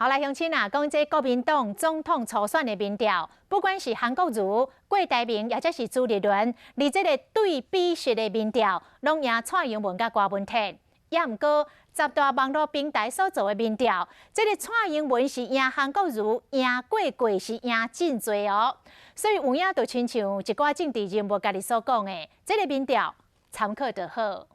好來，鄉親啊，講這國民黨總統初選的民調，不管是韓國瑜、郭台銘，抑者是朱立倫，佇這个對比式的民調，攏贏蔡英文佮郭文天。也毋過，十大網路平台所做的民調，這个蔡英文是贏韓國瑜，贏過過是贏真濟哦。所以有影就親像一寡政治人物家己所講的，這个民調參考就好。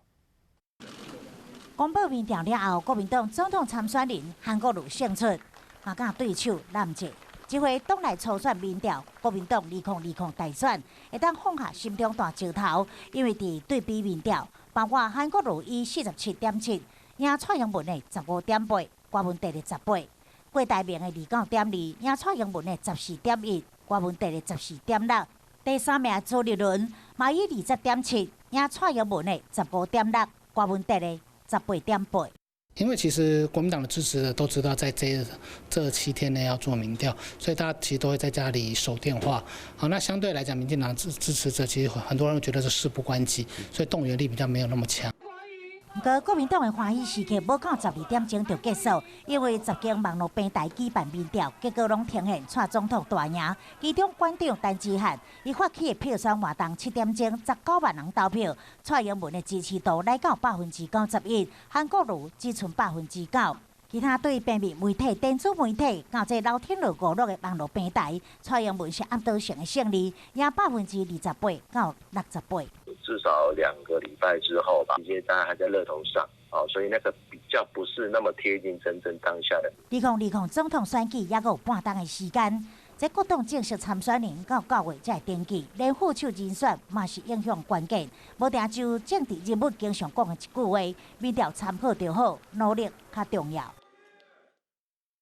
公布民調了後，國民黨總統參選人韓國瑜勝出，嘛佮對手藍捷。這回黨內初選民調，國民黨2020大選會當放下心中大石頭，因為佇對比民調，包括韓國瑜以47.7贏蔡英文的15.8，郭文哲的18；郭台銘的29.2贏蔡英文的14.1，郭文哲的14.6。第三名朱立倫嘛以20.7贏蔡英文的15.6，郭文哲的18.8。因為其實國民黨的支持者都知道，在這7天內要做民調，所以大家其實都會在家裡守電話。好，那相對來講，民進黨支持者其實很多人覺得是事不關己，所以動員力比較沒有那麼強。毋過國民黨的歡喜時刻無到12點鐘就結束，因為10間網路平台舉辦民調，結果攏呈現蔡總統大贏。其中館長陳之漢，伊發起的票選活動7點鐘19萬人投票，蔡英文的支持度來到91%，韓國瑜只賰9%。其他對平面媒體、電子媒體，到這老天樂娛樂的網路平台，蔡英文是壓倒性的勝利，贏28%到68%。至少2個禮拜之後吧，這些大家還在熱頭上，哦，所以那個比較不是那麼貼近真正當下的。2020總統選舉猶閣有半冬的時間，這各黨正式參選人到9月才會登記，連副手人選嘛是影響關鍵。無定就政治人物經常講的一句話，民調參考就好，努力較重要。